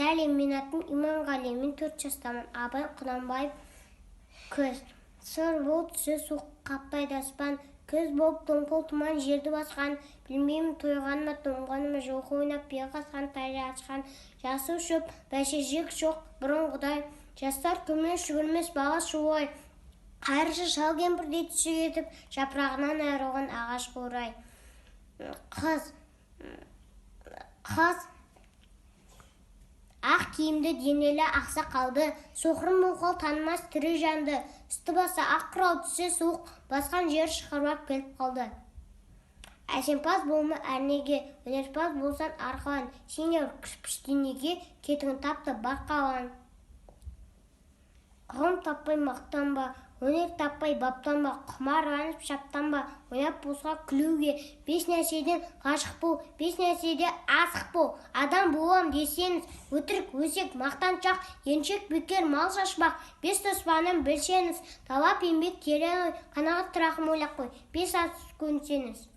Сәлем, менің атым Иманғали, мен 4 жастамын. Абай Құнанбаев. Күз. Сұр бұлт, түсі суық қаптайды аспан. Күз болып дымқыл тұман жерді басқан. Білмеймін, тойғаны ма, тоңғаны ма, жылқы ойнап бие қасқан, тай атысқан. Жасыл шөп, бәйшешек жоқ бұрынғыдай. Жастар күлмес, жүгірмес бала шулай. Қайыршы шал кемпірдей түсі кетіп, жапырағынан айырылған ағаш қурай. Қыз. Қыз ақ киімді, денелі ақсақалды, соқыр, мылқау танымас тірі жанды. Үсті басы ақ қырау, түсі суық басқан жер шықырлап келіп қалды. Әсемпаз болма әрнеге, өнерпаз болсаң арқалан. Сенер кірпіш денеге, кетігін тап та бар қалан. Ғылым таппай мақтанба, өнер таппай баптанба, құмарланып шаптанба, ойнап босқа күлуге. Бес нәрседен ғашық бол, бес нәрседе асық бол. Адам болам десеңіз, өтірік, өсек, мақтаншақ, еріншек, бекер мал шашпақ. Бес дұшпанын білсеңіз: талап, еңбек, терең ой, қанағат, рахым, ойлап қой. Бес ат көнсеңіз.